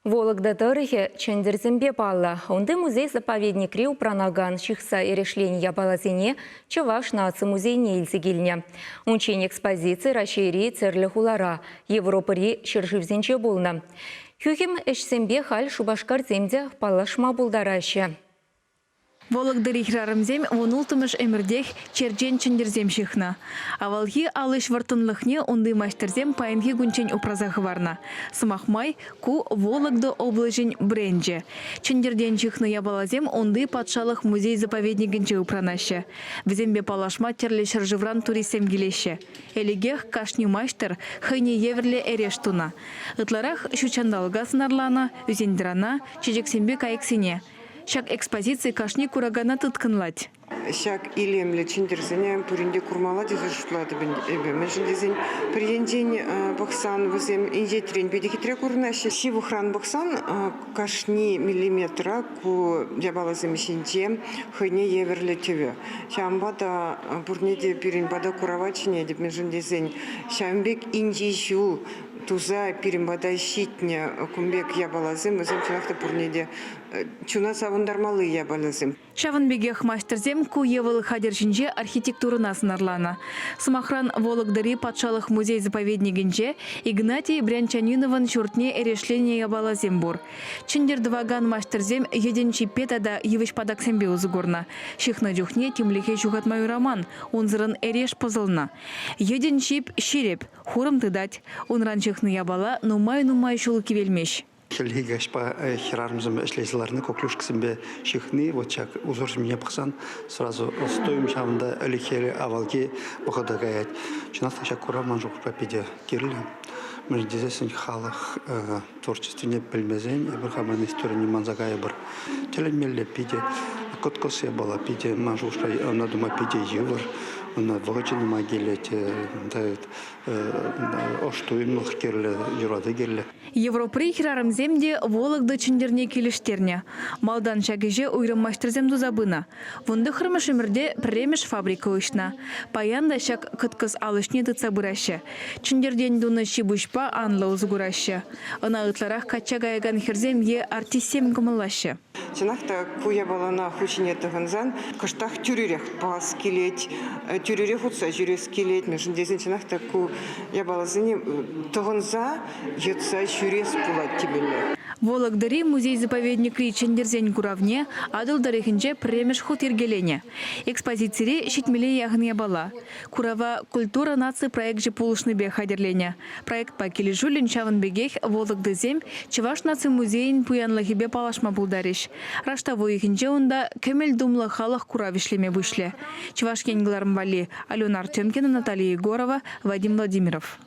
Вологда тӑрӑхӗ чӗнтӗрсемпе паллӑ. Унти музей-заповедникре упранакан ҫыхса эрешленӗ япаласене Чӑваш наци музейне илсе килнӗ. Унччен экспозици Раҫҫейри тӗрлӗ хулара, Европӑри ҫӗршывсенче пулнӑ. Хӳхӗм ӗҫсемпе халь Шупашкарсем те паллашма пултараҫҫӗ. Вологдӑри хӗрарӑмсем вунулттӑмӗш ӗмӗртех черчен чӗнтӗрсем ҫыхнӑ. Авалхи ал ӗҫ вӑрттӑнлӑхне унти маҫтӑрсем паянхи кунччен упраса хӑварнӑ. Сӑмах май, ку Вологда облаҫӗн бренчӗ. Чӗнтӗртен ҫыхнӑ япаласем унти патшалӑх музей-заповедникӗнче упранаҫҫӗ. Вӗсемпе паллашма тӗрлӗ ҫӗршывран туристсем килеҫҫӗ. Ӗлӗкех кашни маҫтӑр хӑйне евӗрлӗ эреш тунӑ. Ытларах ҫутҫанталӑка сӑнарланӑ, ӳсен-тӑрана, чечексемпе кайӑксене. Ҫак экспозици кашни куракана тыткӑнлать. Ҫак илемлӗ чӗнтӗрсене пурин те курмалла тесе шутлатӑп эпӗ. Мӗншӗн тесен пӗр енчен пӑхсан вӗсем инҫетрен питӗ хитре курӑнаҫҫӗ. Ҫывӑхран пӑхсан кашни миллиметра ку япаласем ҫинче хӑйне евӗрлӗ тӗвӗ. Ҫавӑнпа та пурне те пирӗн пата курава чӗнетӗп. Мӗншӗн тесен ҫавӑн пек инҫе ҫул туса пирӗн пата ҫитнӗ кун пек япаласем вӗсем чӑнах та пурне те чуна савӑнтармалли япаласем. Ҫавӑн пекех маҫтӑрсем ку е вӑл хатӗр ҫинче архитектурӑна сӑнарланӑ. Сӑмахран, Вологдӑри патшалӑх музей-заповедникӗнче Игнатий Брянчаниновӑн ҫуртне эрешленӗ япаласем пур. Чӗнтӗр тӑвакан маҫтӑрсем йӗтӗн ҫиппе тата йывӑҫ патаксемпе усӑ курнӑ. Ҫыхнӑ чухне тимлӗхе ҫухатма юраман, унсӑрӑн эреш пӑсӑлнӑ. Йӗтӗн ҫип ҫирӗп, хурӑм тытать. Унран ҫыхнӑ япала нумай-нумай ҫул кивелмест. Хӗллехи каҫпа хӗрарӑмсем ӗҫлесе ларни коклюшкӑсемпе ҫыхни, вот ҫак узорсене пӑхсан сразу ӑстуйӑм ҫавӑнта ӗлӗкхи авалхи вӑхӑта каять. Чӑнах та ҫак курав ман шухӑшпа питӗ кирлӗ. Мӗншӗн тесессӗн халӑх творчествине пӗлмесен эпир хамӑрӑн историне манса кайӑпӑр. Тӗлӗнмелле питӗ кӑткӑс япала, питӗ ман шухӑшпа ӑна тума питӗ йывӑр. Ӑна вӑхӑчӗ нумай килет, ӑш туйӑмлӑх кирлӗ, юрату кирлӗ. Европӑри хӗрарӑмсем те Вологда чӗнтӗрне килӗштернӗ. Малтан ҫак ӗҫе уйрӑм маҫтӑрсем туса пынӑ. Вунтӑххӑрмӗш ӗмӗрте пӗрремӗш фабрика уҫнӑ. Паян та ҫак кӑткӑс ал ӗҫне тытса пыраҫҫӗ. Чӗнтӗртен тунӑ ҫи-пуҫпа анлӑ усӑ кураҫҫӗ. Ӑна ытларах качча каякан хӗрсем е артистсем кӑмӑллаҫҫӗ. Чӑнах та ку япалана ху ҫине тӑхӑнсан кӑштах тӳрӗрех пӑхас килет, тӳрӗрех утса ҫӳрес килет. Мӗншӗн тесен чӑнах та ку япаласене тӑхӑнса йӑтса ҫӳрес пулать темелле. Вологдӑри музей-заповедникри чӗнтӗрсен куравне Атӑл тӑрӑхӗнче пӗрремӗш хут йӗркеленӗ. Экспозицире ҫитмӗле яхӑн япала. Курава «Культура наци проекчӗ» пулӑшнипе хатӗрленӗ. Проектпа килӗшӳллӗн ҫавӑн пекех Вологдӑсем Чӑваш наци музейӗн пуянлӑхӗпе паллашма пултарӗҫ. Раштав уйӑхӗнче унта кӗмӗл тумлӑ халӑх курав ӗҫлеме пуҫлӗ. Чӑваш Ен кӑларӑм валли Алена Артемкина, Наталья Егорова, Вадим Владимиров.